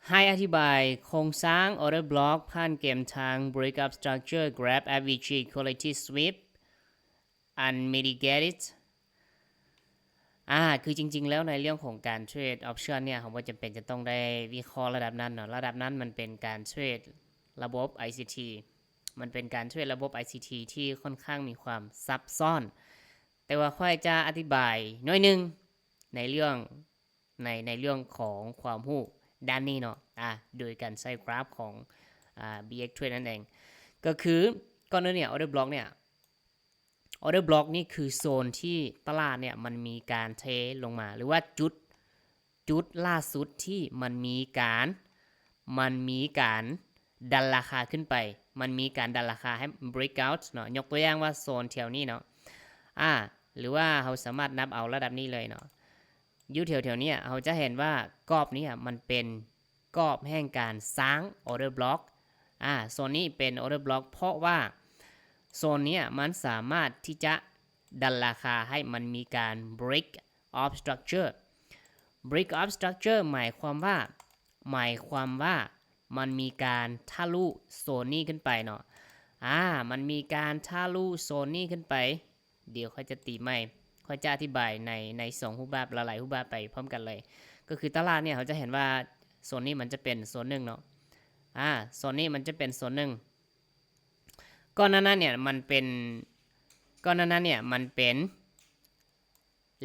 ໃຫ້ອະທິບາຍໂຄງສ້າງ order block ຜ່ານເກມທາງ break up structure, grab, FVG, quality sweep, unmitigated. ອາ ຄືຈິງໆແລ້ວໃນເລື່ອງຂອງການເທຣດ option ເນ່ຍ ເຮົາບໍ່ຈຳເປັນຈະຕ້ອງໄດ້ວິເຄາະລະດັບນັ້ນເນາະ. ລະດັບນັ້ນມັນເປັນການເທຣດລະບົບ ICT ມັນເປັນການເທຣດລະບົບ ICT ທີ່ຄ່ອນຂ້າງມີຄວາມຊັບຊ້ອນ. ແຕ່ວ່າຂ້ອຍຈະອະທິບາຍໜ້ອຍໜຶ່ງໃນເລື່ອງ ໃນ ໃນເລື່ອງຂອງຄວາມຮູ້ດ້ານນີ້ເນາະ ອາ ໂດຍການໃຊ້ກຣາຟຂອງ ອາ BX Trade ນັ້ນເອງ. ກໍຄືກ່ອນອື່ນເນ່ຍ order block ເນ່ຍ order block ນີ້ຄືໂຊນທີ່ຕະຫຼາດເນ່ຍມັນມີການເທລົງມາ ຫຼືວ່າຈຸດ ຈຸດລ່າສຸດທີ່ມັນມີການ ມັນມີການດັນລາຄາຂຶ້ນໄປ ມັນມີການດັນລາຄາໃຫ້ break out ເນາະ. ຍົກຕົວຢ່າງວ່າໂຊນແຖວນີ້ເນາະ ອາ ຫຼືວ່າເຮົາສາມາດນັບເອົາລະດັບນີ້ເລີຍເນາະ. ຢູ່ແຖວໆເນີ້ຍ ເຮົາຈະເຫັນວ່າກອບເນີ້ຍມັນເປັນກອບແຫ່ງການສ້າງ order block. ອາ ໂຊນນີ້ເປັນ order block ເພາະວ່າໂຊນເນີ້ຍມັນສາມາດທີ່ຈະດັນລາຄາໃຫ້ມັນມີການ break of structure. Break of structure ໝາຍຄວາມວ່າ ໝາຍຄວາມວ່າມັນມີການທະລຸໂຊນນີ້ຂຶ້ນໄປເນາະ. ອາ ມັນມີການທະລຸໂຊນນີ້ຂຶ້ນໄປ. ດຽວຂ້ອຍຈະຕີໃໝ່ ຂ້ອຍຈະອະທິບາຍໃນ ໃນສອງຮູບແບບ ຫຼາຍໆຮູບແບບໄປພ້ອມກັນເລີຍ. ກໍຄືຕະຫຼາດເນ່ຍ ເຮົາຈະເຫັນວ່າໂຊນນີ້ມັນຈະເປັນໂຊນໜຶ່ງເນາະ ອາ ໂຊນນີ້ມັນຈະເປັນໂຊນໜຶ່ງ. ກ່ອນໜ້ານັ້ນເນ່ຍມັນເປັນ ກ່ອນໜ້ານັ້ນເນ່ຍມັນເປັນ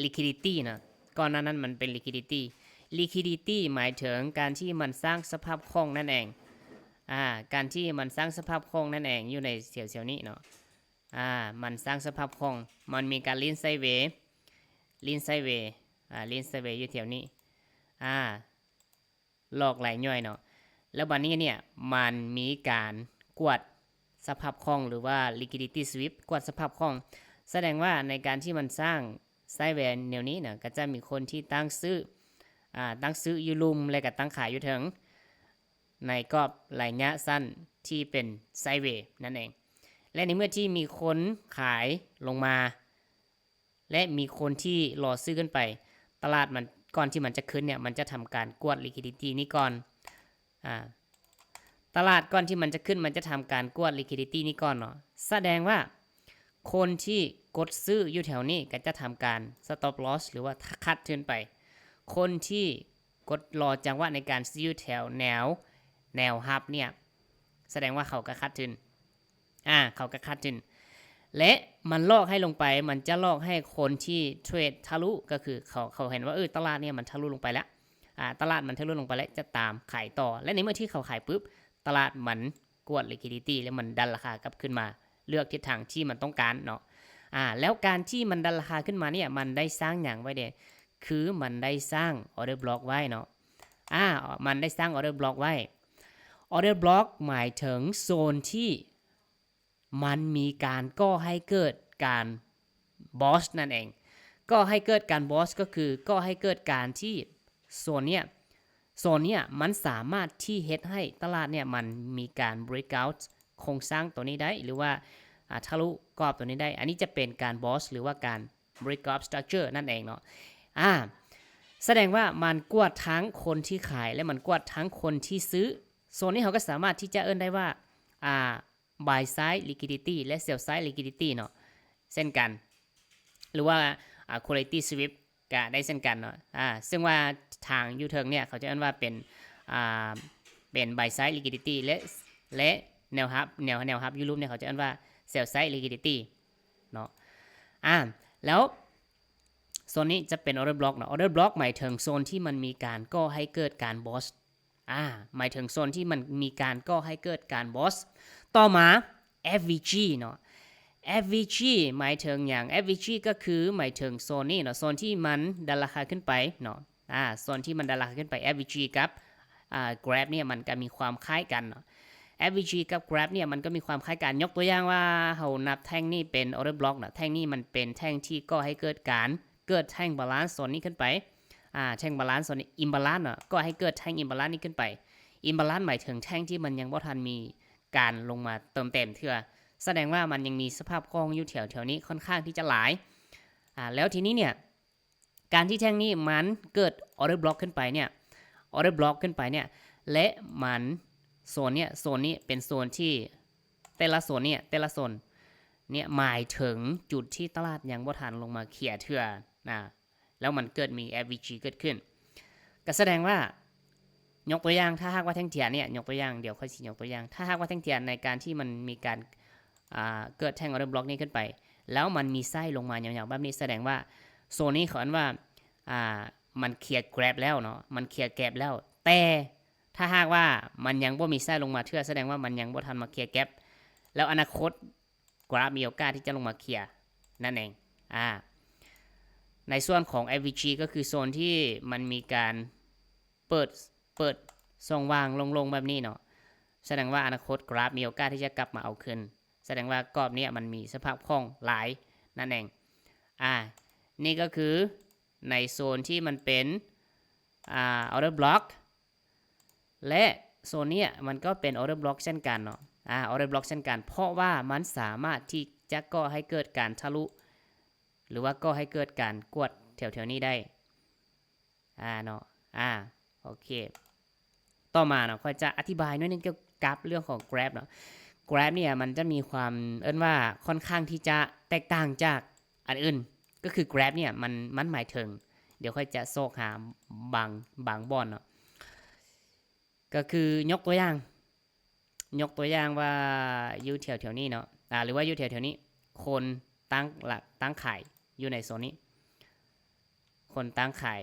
liquidity ເນາະ. ກ່ອນໜ້ານັ້ນມັນເປັນ liquidity. Liquidity ໝາຍເຖິງການທີ່ມັນສ້າງສະພາບຄ່ອງນັ້ນເອງ ອາ ການທີ່ມັນສ້າງສະພາບຄ່ອງນັ້ນເອງ ຢູ່ໃນແຖວໆນີ້ເນາະ. ອາ ມັນສ້າງສະພາບຄ່ອງ ມັນມີການຫຼິ້ນໄຊເວ ຫຼິ້ນໄຊເວ ອາ ຫຼິ້ນໄຊເວຢູ່ແຖວນີ້ ອາ ຫຼອກໄຫຼຍ່ອຍເນາະ. ແລ້ວບັດນີ້ເນ່ຍ ມັນມີການກວດສະພາບຄ່ອງ ຫຼືວ່າ liquidity sweep ກວດສະພາບຄ່ອງ. ສະແດງວ່າໃນການທີ່ມັນສ້າງໄຊເວແນວນີ້ນະ ກໍຈະມີຄົນທີ່ຕັ້ງຊື້ ອາ ຕັ້ງຊື້ຢູ່ລຸ່ມ ແລະກໍຕັ້ງຂາຍຢູ່ເທິງ ໃນກອບໄລຍະສັ້ນທີ່ເປັນໄຊເວນັ້ນເອງ. ແລະໃນເມື່ອທີ່ມີຄົນຂາຍລົງມາ ແລະມີຄົນທີ່ລໍຊື້ຂຶ້ນໄປ ຕະຫຼາດມັນ ກ່ອນທີ່ມັນຈະຂຶ້ນເນ່ຍ ມັນຈະທຳການກວດ liquidity ນີ້ກ່ອນ ອາ ຕະຫຼາດກ່ອນທີ່ມັນຈະຂຶ້ນ ມັນຈະທຳການກວດ liquidity ນີ້ກ່ອນເນາະ. ສະແດງວ່າຄົນທີ່ກົດຊື້ຢູ່ແຖວນີ້ກໍຈະທຳການ stop loss ຫຼືວ່າຂາດທຶນໄປ. ຄົນທີ່ກົດລໍຈັງຫວະໃນການຊື້ຢູ່ແຖວແນວ ແນວຮັບເນ່ຍ ສະແດງວ່າເຂົາກໍຂາດທຶນ ອາ ເຂົາກໍຂາດທຶນ ແລະມັນຫຼອກໃຫ້ລົງໄປ ມັນຈະຫຼອກໃຫ້ຄົນທີ່ເທຣດທະລຸ ກໍຄືເຂົາ ເຂົາເຫັນວ່າ ເອີ ຕະຫຼາດເນ່ຍມັນທະລຸລົງໄປແລ້ວ ອາ ຕະຫຼາດມັນທະລຸລົງໄປແລ້ວ ຈະຕາມຂາຍຕໍ່ ແລະໃນເມື່ອທີ່ເຂົາຂາຍປຶບ ຕະຫຼາດມັນກວດ liquidity ແລະມັນດັນລາຄາກັບຄືນມາ ເລືອກທິດທາງທີ່ມັນຕ້ອງການເນາະ. ອາ ແລ້ວການທີ່ມັນດັນລາຄາຂຶ້ນມາເນ່ຍ ມັນໄດ້ສ້າງຫຍັງໄວ້ແດ່? ຄືມັນໄດ້ສ້າງ order block ໄວ້ເນາະ. ອາ ມັນໄດ້ສ້າງ order block ໄວ້. Order block ໝາຍເຖິງໂຊນທີ່ມັນມີການກໍ່ໃຫ້ເກີດການ burst ນັ້ນເອງ. ກໍ່ໃຫ້ເກີດການ burst ກໍຄືກໍ່ໃຫ້ເກີດການທີ່ໂຊນເນີ້ຍ ໂຊນເນີ້ຍມັນສາມາດທີ່ເຮັດໃຫ້ຕະຫຼາດເນີ້ຍມັນມີການ break out ໂຄງສ້າງຕົວນີ້ໄດ້ ຫຼືວ່າ ອາ ທະລຸກອບຕົວນີ້ໄດ້. ອັນນີ້ຈະເປັນການ burst ຫຼືວ່າການ break of structure ນັ້ນເອງເນາະ. ອາ ສະແດງວ່າມັນກວດທັງຄົນທີ່ຂາຍ ແລະມັນກວດທັງຄົນທີ່ຊື້. ໂຊນນີ້ເຮົາກໍສາມາດທີ່ຈະເອີ້ນໄດ້ວ່າ ອາ buy side liquidity ແລະ sell side liquidity ເນາະ ເຊັ່ນກັນ ຫຼືວ່າ ອາ quality sweep ກະໄດ້ເຊັ່ນກັນເນາະ. ອາ ເຊິ່ງວ່າທາງຢູ່ເທິງເນີ້ຍ ເຂົາຈະເອີ້ນວ່າເປັນ ອາ ເປັນ buy side liquidity ແລະ ແລະແນວຮັບ ແນວ ແນວຮັບຢູ່ລຸ່ມເນີ້ຍ ເຂົາຈະເອີ້ນວ່າ sell side liquidity ເນາະ. ອາ ແລ້ວໂຊນນີ້ຈະເປັນ order block ເນາະ. Order block ໝາຍເຖິງໂຊນທີ່ມັນມີການກໍ່ໃຫ້ເກີດການ burst ອາ ໝາຍເຖິງໂຊນທີ່ມັນມີການກໍ່ໃຫ້ເກີດການ burst. ຕໍ່ມາ FVG ເນາະ. FVG ໝາຍເຖິງຫຍັງ? FVG ກໍຄືໝາຍເຖິງໂຊນນີ້ເນາະ ໂຊນທີ່ມັນດັນລາຄາຂຶ້ນໄປເນາະ. ອາ ໂຊນທີ່ມັນດັນລາຄາຂຶ້ນໄປ FVG ກັບ ອາ grab ເນີ້ຍມັນກໍມີຄວາມຄ້າຍກັນເນາະ. FVG ກັບ grab ເນີ້ຍມັນກໍມີຄວາມຄ້າຍກັນ. ຍົກຕົວຢ່າງວ່າເຮົານັບແທ່ງນີ້ເປັນ order block ເນາະ ແທ່ງນີ້ມັນເປັນແທ່ງທີ່ກໍ່ໃຫ້ເກີດການ ເກີດແທ່ງ balance ໂຊນນີ້ຂຶ້ນໄປ ອາ ແທ່ງ balance ໂຊນນີ້ imbalance ເນາະ ກໍ່ໃຫ້ເກີດແທ່ງ imbalance ນີ້ຂຶ້ນໄປ. Imbalance ໝາຍເຖິງແທ່ງທີ່ມັນຍັງບໍ່ທັນມີການລົງມາເຕີມເຕັມເທື່ອ ສະແດງວ່າມັນຍັງມີສະພາບຄ່ອງຢູ່ແຖວ ແຖວນີ້ຄ່ອນຂ້າງທີ່ຈະຫຼາຍ. ອາ ແລ້ວທີນີ້ເນີ້ຍ ການທີ່ແທ່ງນີ້ມັນເກີດ order block ຂຶ້ນໄປເນີ້ຍ order block ຂຶ້ນໄປເນີ້ຍ ແລະມັນ ໂຊນເນີ້ຍ ໂຊນນີ້ເປັນໂຊນທີ່ ແຕ່ລະໂຊນເນີ້ຍ ແຕ່ລະໂຊນເນີ້ຍໝາຍເຖິງຈຸດທີ່ຕະຫຼາດຍັງບໍ່ທັນລົງມາເຄຍເທື່ອນະ ແລ້ວມັນເກີດມີ FVG ເກີດຂຶ້ນ ກໍສະແດງວ່າ ຍົກຕົວຢ່າງ ຖ້າຫາກວ່າແທ່ງທຽນເນີ້ຍ ຍົກຕົວຢ່າງ ດຽວຂ້ອຍຊິຍົກຕົວຢ່າງ ຖ້າຫາກວ່າແທ່ງທຽນໃນການທີ່ມັນມີການ ອ່າ ເກີດແທ່ງ order block ນີ້ຂຶ້ນໄປ ແລ້ວມັນມີໄສ້ລົງມາຍາວໆແບບນີ້ ສະແດງວ່າໂຊນນີ້ເຂົາເອີ້ນວ່າ ອ່າ ມັນເຄຍ gap ແລ້ວເນາະ ມັນເຄຍ gap ແລ້ວ ແຕ່ຖ້າຫາກວ່າມັນຍັງບໍ່ມີໄສ້ລົງມາເທື່ອ ສະແດງວ່າມັນຍັງບໍ່ທັນມາເຄຍ gap ແລ້ວອະນາຄົດກຣາຟມີໂອກາດທີ່ຈະລົງມາເຄຍນັ້ນເອງ ອ່າ ໃນສ່ວນຂອງ FVG ກໍຄືໂຊນທີ່ມັນມີການເປີດ ເປີດຊ່ອງວ່າງໂລ່ງໆແບບນີ້ເນາະ ສະແດງວ່າອະນາຄົດກຣາຟມີໂອກາດທີ່ຈະກັບມາເອົາຄືນ ສະແດງວ່າກອບເນີ້ຍມັນມີສະພາບຄ່ອງຫຼາຍນັ້ນເອງ ອ່າ ນີ້ກໍຄືໃນໂຊນທີ່ມັນເປັນ ອ່າ order block ແລະໂຊນເນີ້ຍມັນກໍເປັນ order block ເຊັ່ນກັນເນາະ ອ່າ order block ເຊັ່ນກັນ ເພາະວ່າມັນສາມາດທີ່ຈະກໍ່ໃຫ້ເກີດການທະລຸ ຫຼືວ່າກໍ່ໃຫ້ເກີດການກວດແຖວໆນີ້ໄດ້ ອ່າ ເນາະ ອ່າ ໂອເຄ ຕໍ່ມາເນາະ ຂ້ອຍຈະອະທິບາຍໜ້ອຍໜຶ່ງກ່ຽວກັບເລື່ອງຂອງ graph ເນາະ graph ເນີ້ຍມັນຈະມີຄວາມ ເອີ້ນວ່າຄ່ອນຂ້າງທີ່ຈະແຕກຕ່າງຈາກອັນອື່ນ ກໍຄື graph ເນີ້ຍມັນ ມັນໝາຍເຖິງ ດຽວຂ້ອຍຈະຊອກຫາບາງ ບາງບ່ອນເນາະ ກໍຄືຍົກຕົວຢ່າງ ຍົກຕົວຢ່າງວ່າຢູ່ແຖວໆນີ້ເນາະ ອ່າ ຫຼືວ່າຢູ່ແຖວໆນີ້ ຄົນຕັ້ງ ຕັ້ງຂາຍຢູ່ໃນໂຊນນີ້ ຄົນຕັ້ງຂາຍ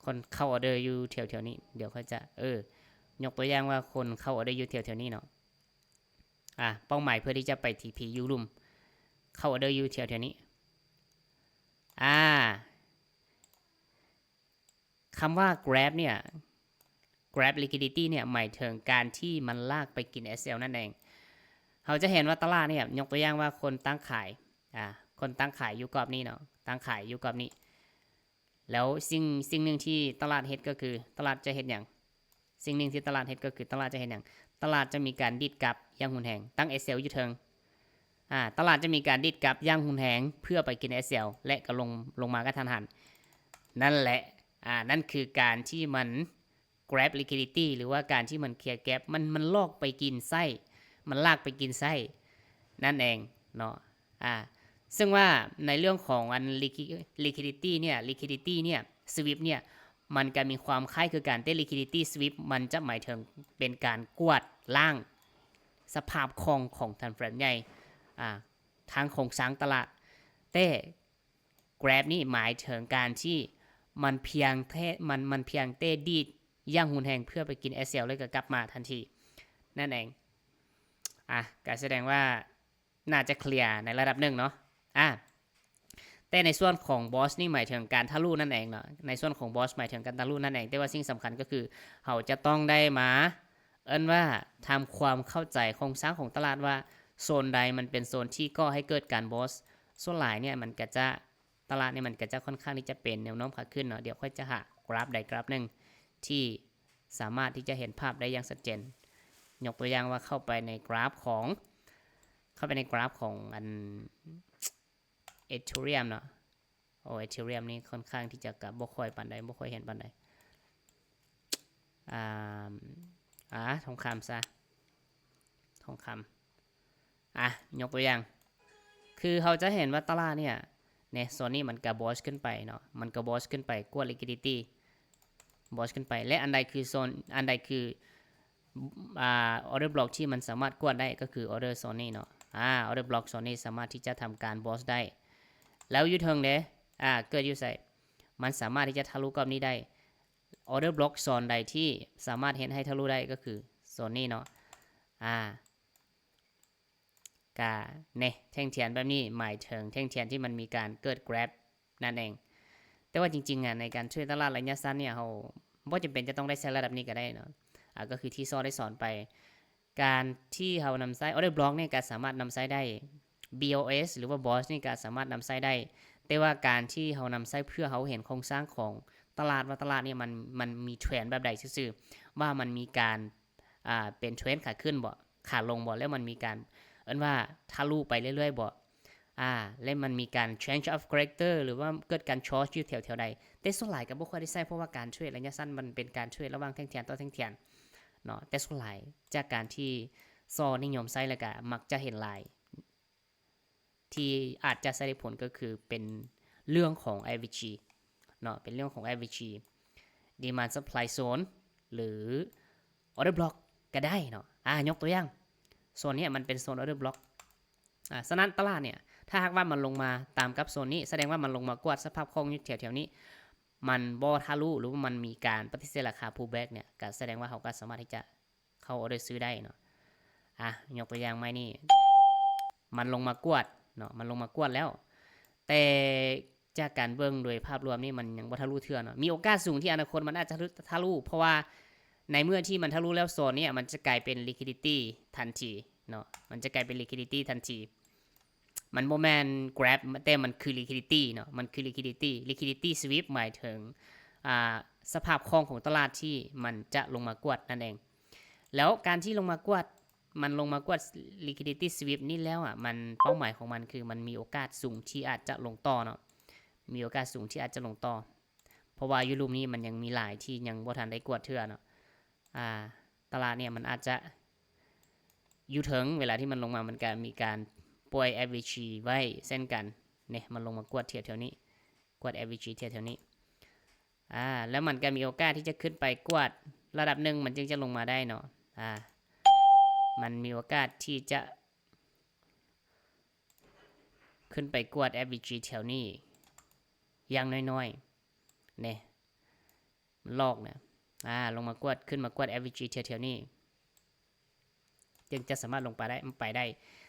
ຄົນເຂົ້າອອເດີຢູ່ແຖວໆນີ້ ດຽວຂ້ອຍຈະ ເອີ ຍົກຕົວຢ່າງວ່າຄົນເຂົ້າອອເດີຢູ່ແຖວໆນີ້ເນາະ ອ່າ ເປົ້າໝາຍເພື່ອທີ່ຈະໄປ TP ຢູ່ລຸ່ມ ເຂົ້າອອເດີຢູ່ແຖວໆນີ້ ອ່າ ຄຳວ່າ grab ເນີ້ຍ grab liquidity ເນີ້ຍ ໝາຍເຖິງການທີ່ມັນລາກໄປກິນ SL ນັ້ນເອງ ເຮົາຈະເຫັນວ່າຕະຫຼາດເນີ້ຍ ຍົກຕົວຢ່າງວ່າຄົນຕັ້ງຂາຍ ອ່າ ຄົນຕັ້ງຂາຍຢູ່ກອບນີ້ເນາະ ຕັ້ງຂາຍຢູ່ກອບນີ້ ແລ້ວສິ່ງ ສິ່ງໜຶ່ງທີ່ຕະຫຼາດເຮັດກໍຄື ຕະຫຼາດຈະເຮັດຫຍັງ? ສິ່ງໜຶ່ງທີ່ຕະຫຼາດເຮັດກໍຄື ຕະຫຼາດຈະເຮັດຫຍັງ? ຕະຫຼາດຈະມີການດີດກັບຢ່າງຮຸນແຮງ ຕັ້ງ SL ຢູ່ເທິງ ອ່າ ຕະຫຼາດຈະມີການດີດກັບຢ່າງຮຸນແຮງເພື່ອໄປກິນ SL ແລະກໍລົງ ລົງມາກະທັນຫັນ ນັ້ນແຫຼະ ອ່າ ນັ້ນຄືການທີ່ມັນ grab liquidity ຫຼືວ່າການທີ່ມັນເຄຍ gap ມັນ ມັນລອກໄປກິນໄສ້ ມັນລາກໄປກິນໄສ້ນັ້ນເອງເນາະ ອ່າ ເຊິ່ງວ່າໃນເລື່ອງຂອງອັນ liqui- liquidity ເນີ້ຍ liquidity ເນີ້ຍ sweep ເນີ້ຍ ມັນກະມີຄວາມຄ້າຍຄືກັນ ແຕ່ liquidity sweep ມັນຈະໝາຍເຖິງເປັນການກວາດລ້າງສະພາບຄ່ອງຂອງທຳແຟມໃຫຍ່ ອ່າ ທາງໂຄງສ້າງຕະຫຼາດ ແຕ່ grab ນີ້ໝາຍເຖິງການທີ່ມັນພຽງແຕ່ ມັນ ມັນພຽງແຕ່ດີດຢ່າງຮຸນແຮງເພື່ອໄປກິນ SL ແລ້ວກໍກັບມາທັນທີນັ້ນເອງ ອ່າ ກໍສະແດງວ່າໜ້າຈະເຄລຍໃນລະດັບໜຶ່ງເນາະ ອ່າ ແຕ່ໃນສ່ວນຂອງ bullish ນີ້ໝາຍເຖິງການທະລຸນັ້ນເອງເນາະ ໃນສ່ວນຂອງ bullish ໝາຍເຖິງການທະລຸນັ້ນເອງ ແຕ່ວ່າສິ່ງສຳຄັນກໍຄືເຮົາຈະຕ້ອງໄດ້ມາ ເອີ້ນວ່າທຳຄວາມເຂົ້າໃຈໂຄງສ້າງຂອງຕະຫຼາດວ່າໂຊນໃດມັນເປັນໂຊນທີ່ກໍ່ໃຫ້ເກີດການ bullish ສ່ວນຫຼາຍເນີ້ຍມັນກະຈະ ຕະຫຼາດນີ້ມັນກະຈະຄ່ອນຂ້າງທີ່ຈະເປັນແນວໂນ້ມຂາຂຶ້ນເນາະ ດຽວຂ້ອຍຈະຫາກຣາຟໃດກຣາຟໜຶ່ງທີ່ສາມາດທີ່ຈະເຫັນພາບໄດ້ຢ່າງຊັດເຈນ ຍົກຕົວຢ່າງວ່າເຂົ້າໄປໃນກຣາຟຂອງ ເຂົ້າໄປໃນກຣາຟຂອງອັນ Ethereum ເນາະ ໂອ Ethereum ນີ້ຄ່ອນຂ້າງທີ່ຈະກະບໍ່ຄ່ອຍປານໃດ ບໍ່ຄ່ອຍເຫັນປານໃດ ອ່າ ອ່າ ທອງຄຳຊະ ທອງຄຳ ອ່າ ຍົກຕົວຢ່າງ ຄືເຮົາຈະເຫັນວ່າຕະຫຼາດເນີ້ຍ ເນ ໂຊນນີ້ມັນກະ bullish ຂຶ້ນໄປເນາະ ມັນກະ bullish ຂຶ້ນໄປ ກວດ liquidity bullish ຂຶ້ນໄປ ແລະ ອັນໃດຄືໂຊນ ອັນໃດຄື ອ່າ order block ທີ່ມັນສາມາດກວດໄດ້ກໍຄື order ໂຊນນີ້ເນາະ ອ່າ order block ໂຊນນີ້ສາມາດທີ່ຈະທຳການ bullish ໄດ້ ແລ້ວຢູ່ເທິງເດ ອ່າ ເກີດຢູ່ໃສ? ມັນສາມາດທີ່ຈະທະລຸກອບນີ້ໄດ້ order block ໂຊນໃດທີ່ສາມາດເຮັດໃຫ້ທະລຸໄດ້ກໍຄືໂຊນນີ້ເນາະ ອ່າ ກະ ເນ ແທ່ງທຽນແບບນີ້ໝາຍເຖິງແທ່ງທຽນທີ່ມັນມີການເກີດ gap ນັ້ນເອງ ແຕ່ວ່າຈິງໆ ອະ ໃນການເທຣດຕະຫຼາດໄລຍະສັ້ນເນີ້ຍ ເຮົາບໍ່ຈຳເປັນຈະຕ້ອງໄດ້ໃຊ້ລະດັບນີ້ກໍໄດ້ເນາະ ອາ ກໍຄືທີ່ຊໍໄດ້ສອນໄປ ການທີ່ເຮົານຳໃຊ້ order block ນີ້ກໍສາມາດນຳໃຊ້ໄດ້ BOS ຫຼືວ່າ bullish ນີ້ກໍສາມາດນຳໃຊ້ໄດ້ ແຕ່ວ່າການທີ່ເຮົານຳໃຊ້ເພື່ອເຮົາເຫັນໂຄງສ້າງຂອງຕະຫຼາດ ວ່າຕະຫຼາດນີ້ມັນ ມັນມີເທຣນແບບໃດຊື່ໆ ວ່າມັນມີການ ອ່າ ເປັນເທຣນຂາຂຶ້ນບໍ່ ຂາລົງບໍ່ ແລ້ວມັນມີການ ເອີ້ນວ່າທະລຸໄປເລື້ອຍໆບໍ່ ອ່າ ແລະ ມັນມີການ change of character ຫຼືວ່າເກີດການ short ຢູ່ແຖວໆໃດ ແຕ່ສ່ວນຫຼາຍກໍບໍ່ຄ່ອຍໄດ້ໃຊ້ ເພາະວ່າການເທຣດໄລຍະສັ້ນມັນເປັນການເທຣດລະຫວ່າງແທ່ງທຽນຕໍ່ແທ່ງທຽນເນາະ. ແຕ່ສ່ວນຫຼາຍຈາກການທີ່ຊໍນິຍົມໃຊ້ ແລ້ວກໍມັກຈະເຫັນຫຼາຍ ທີ່ອາດຈະໃຊ້ໄດ້ຜົນກໍຄືເປັນເລື່ອງຂອງ ເອ ວີ ຈີ ເນາະ, ເປັນເລື່ອງຂອງ ເອ ວີ ຈີ Demand Supply Zone ຫຼື Order Block ກໍໄດ້ເນາະ. ອາ ຍົກຕົວຢ່າງ ໂຊນເນີ້ຍມັນເປັນໂຊນ Order Block. ອາ ສະນັ້ນຕະຫຼາດເນີ້ຍ ຖ້າຫາກວ່າມັນລົງມາຕາມກັບໂຊນນີ້ ສະແດງວ່າມັນລົງມາກວດສະພາບຄ່ອງຢູ່ແຖວໆນີ້ ມັນບໍ່ທະລຸ ຫຼືວ່າມັນມີການປະຕິເສດລາຄາ pullback ເນີ້ຍ ກໍສະແດງວ່າເຮົາກໍສາມາດທີ່ຈະ ເຂົ້າອໍເດີຊື້ໄດ້ເນາະ. ອາ ຍົກຕົວຢ່າງໃໝ່ນີ້ ມັນລົງມາກວດເນາະ, ມັນລົງມາກວດແລ້ວ ແຕ່ຈາກການເບິ່ງໂດຍພາບລວມນີ້ ມັນຍັງບໍ່ທະລຸເທື່ອເນາະ. ມີໂອກາດສູງທີ່ອະນາຄົດມັນອາດຈະທະລຸ ເພາະວ່າໃນເມື່ອທີ່ມັນທະລຸແລ້ວ ໂຊນເນີ້ຍມັນຈະກາຍເປັນ liquidity ທັນທີເນາະ, ມັນຈະກາຍເປັນ liquidity ທັນທີ. ມັນບໍ່ແມ່ນ grab ແຕ່ມັນຄື liquidity ເນາະ, ມັນຄື liquidity. Liquidity sweep ໝາຍເຖິງ ອາ ສະພາບຄ່ອງຂອງຕະຫຼາດທີ່ມັນຈະລົງມາກວດນັ້ນເອງ. ແລ້ວການທີ່ລົງມາກວດ ມັນລົງມາກວດ liquidity sweep ນີ້ແລ້ວອະ ມັນ ເປົ້າໝາຍຂອງມັນຄືມັນມີໂອກາດສູງທີ່ອາດຈະລົງຕໍ່ເນາະ, ມີໂອກາດສູງທີ່ອາດຈະລົງຕໍ່ ເພາະວ່າຢູ່ລຸ່ມນີ້ມັນຍັງມີຫຼາຍທີ່ຍັງບໍ່ທັນໄດ້ກວດເທື່ອເນາະ. ອາ ຕະຫຼາດເນີ້ຍມັນອາດຈະຢູ່ເທິງ ເວລາທີ່ມັນລົງມາ ມັນກະມີການປ່ອຍ ເອຟວີຈີ ໄວ້ເຊັ່ນກັນ. ນີ້ ມັນລົງມາກວດແຖວໆນີ້ ກວດ ເອຟວີຈີ ແຖວໆນີ້. ອາ ແລ້ວມັນກະມີໂອກາດທີ່ຈະຂຶ້ນໄປກວດລະດັບໜຶ່ງ ມັນຈຶ່ງຈະລົງມາໄດ້ເນາະ. ອາ ມັນມີໂອກາດທີ່ຈະຂຶ້ນໄປກວດ ເອຟວີຈີ ແຖວນີ້ຢ່າງໜ້ອຍໆ ນີ້ ມັນຫຼອກນະ. ອາ ລົງມາກວດ ຂຶ້ນມາກວດ ເອຟວີຈີ ແຖວໆນີ້ ຈຶ່ງຈະສາມາດລົງໄປໄດ້ ໄປໄດ້.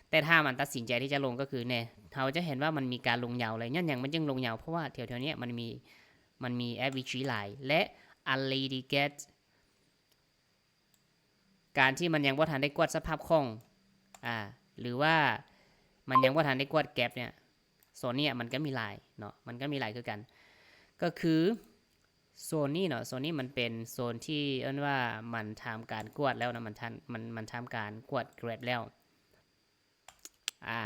ແຕ່ຖ້າມັນຕັດສິນໃຈທີ່ຈະລົງ ກໍຄື ແນ່ ເຮົາຈະເຫັນວ່າມັນມີການລົງຍາວເລີຍ. ຍ້ອນຫຍັງມັນຈຶ່ງລົງຍາວ? ເພາະວ່າແຖວໆເນີ້ຍມັນມີ ມັນມີ ເອຟວີຈີ ຫຼາຍ ແລະ unready gap ການທີ່ມັນຍັງບໍ່ທັນໄດ້ກວດສະພາບຄ່ອງ ອາ ຫຼືວ່າມັນຍັງບໍ່ທັນໄດ້ກວດ gap ເນີ້ຍ ໂຊນເນີ້ຍມັນກໍມີຫຼາຍເນາະ, ມັນກໍມີຫຼາຍຄືກັນ. ກໍຄືໂຊນນີ້ເນາະ, ໂຊນນີ້ມັນເປັນໂຊນທີ່ເອີ້ນວ່າມັນທຳການກວດແລ້ວເນາະ, ມັນທຳ ມັນ ມັນທຳການກວດ gap ແລ້ວ. ອາ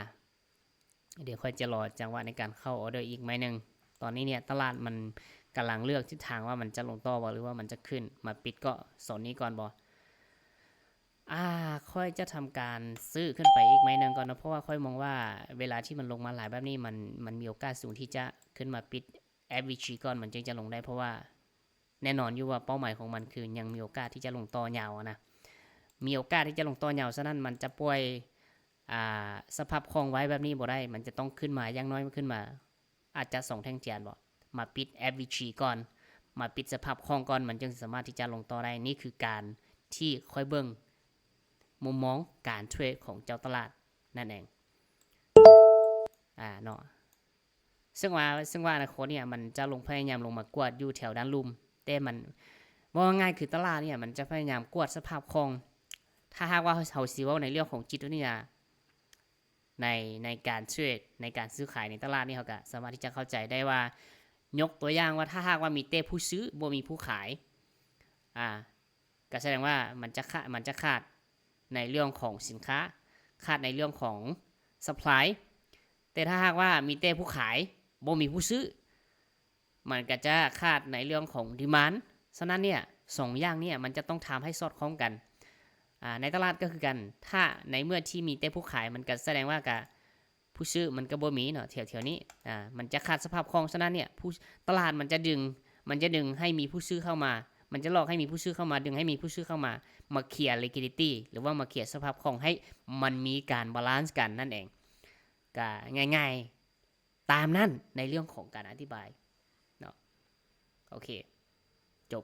ດຽວຂ້ອຍຈະລໍຈັງຫວະໃນການເຂົ້າອໍເດີອີກໄມ້ໜຶ່ງ. ຕອນນີ້ເນີ້ຍຕະຫຼາດມັນກຳລັງເລືອກທິດທາງວ່າມັນຈະລົງຕໍ່ບໍ່ ຫຼືວ່າມັນຈະຂຶ້ນ. ມາປິດເກາະໂຊນນີ້ກ່ອນບໍ່? ອາ ຂ້ອຍຈະທຳການຊື້ຂຶ້ນໄປອີກໄມ້ໜຶ່ງກ່ອນເນາະ, ເພາະວ່າຂ້ອຍມອງວ່າເວລາທີ່ມັນລົງມາຫຼາຍແບບນີ້ ມັນ ມັນມີໂອກາດສູງທີ່ຈະຂຶ້ນມາປິດ ເອຟວີຈີ ກ່ອນ ມັນຈຶ່ງຈະລົງໄດ້. ເພາະວ່າແນ່ນອນຢູ່ວ່າເປົ້າໝາຍຂອງມັນຄືຍັງມີໂອກາດທີ່ຈະລົງຕໍ່ຍາວນະ, ມີໂອກາດທີ່ຈະລົງຕໍ່ຍາວ. ສະນັ້ນມັນຈະປ່ອຍ ອາ ສະພາບຄ່ອງໄວ້ແບບນີ້ບໍ່ໄດ້, ມັນຈະຕ້ອງຂຶ້ນມາ ຢ່າງໜ້ອຍມັນຂຶ້ນມາ ອາດຈະສອງແທ່ງທຽນບໍ ມາປິດ ເອຟວີຈີ ກ່ອນ, ມາປິດສະພາບຄ່ອງກ່ອນ ມັນຈຶ່ງສາມາດທີ່ຈະລົງຕໍ່ໄດ້. ນີ້ຄືການທີ່ຂ້ອຍເບິ່ງມຸມມອງການເທຣດຂອງເຈົ້າຕະຫຼາດນັ້ນເອງ ອາ ເນາະ. ເຊິ່ງວ່າ ເຊິ່ງວ່າອະນາຄົດເນີ້ຍ ມັນຈະລົງ ພະຍາຍາມລົງມາກວດຢູ່ແຖວດ້ານລຸ່ມ, ແຕ່ມັນ ເວົ້າງ່າຍໆ ຄືຕະຫຼາດເນີ້ຍ ມັນຈະພະຍາຍາມກວດສະພາບຄ່ອງ. ຖ້າຫາກວ່າເຮົາ ເຮົາຊິເວົ້າໃນເລື່ອງຂອງຈິດວິທະຍາ ໃນ ໃນການເທຣດ ໃນການຊື້ຂາຍໃນຕະຫຼາດນີ້ ເຮົາກໍສາມາດທີ່ຈະເຂົ້າໃຈໄດ້ວ່າ ຍົກຕົວຢ່າງວ່າ ຖ້າຫາກວ່າມີແຕ່ຜູ້ຊື້ ບໍ່ມີຜູ້ຂາຍ ອາ ກໍສະແດງວ່າມັນຈະຂາດ ມັນຈະຂາດໃນເລື່ອງຂອງສິນຄ້າ, ຂາດໃນເລື່ອງຂອງ supply. ແຕ່ຖ້າຫາກວ່າມີແຕ່ຜູ້ຂາຍ ບໍ່ມີຜູ້ຊື້ ມັນກໍຈະຂາດໃນເລື່ອງຂອງ demand. ສະນັ້ນເນີ້ຍ ສອງຢ່າງເນີ້ຍ ມັນຈະຕ້ອງທຳໃຫ້ສອດຄ່ອງກັນ. ອາ ໃນຕະຫຼາດກໍຄືກັນ, ຖ້າໃນເມື່ອທີ່ມີແຕ່ຜູ້ຂາຍ ມັນກໍສະແດງວ່າກະ ຜູ້ຊື້ມັນກໍບໍ່ມີເນາະ ແຖວໆນີ້. ອາ ມັນຈະຂາດສະພາບຄ່ອງ. ສະນັ້ນເນີ້ຍ ຜູ້ ຕະຫຼາດມັນຈະດຶງ ມັນຈະດຶງໃຫ້ມີຜູ້ຊື້ເຂົ້າມາ, ມັນຈະຫຼອກໃຫ້ມີຜູ້ຊື້ເຂົ້າມາ, ດຶງໃຫ້ມີຜູ້ຊື້ເຂົ້າມາ ມາເຄລຍ liquidity ຫຼືວ່າມາເຄລຍສະພາບຄ່ອງໃຫ້ມັນມີການ balance ກັນນັ້ນເອງ. ກໍງ່າຍໆຕາມນັ້ນໃນເລື່ອງຂອງການອະທິບາຍເນາະ. ໂອເຄ ຈົບ.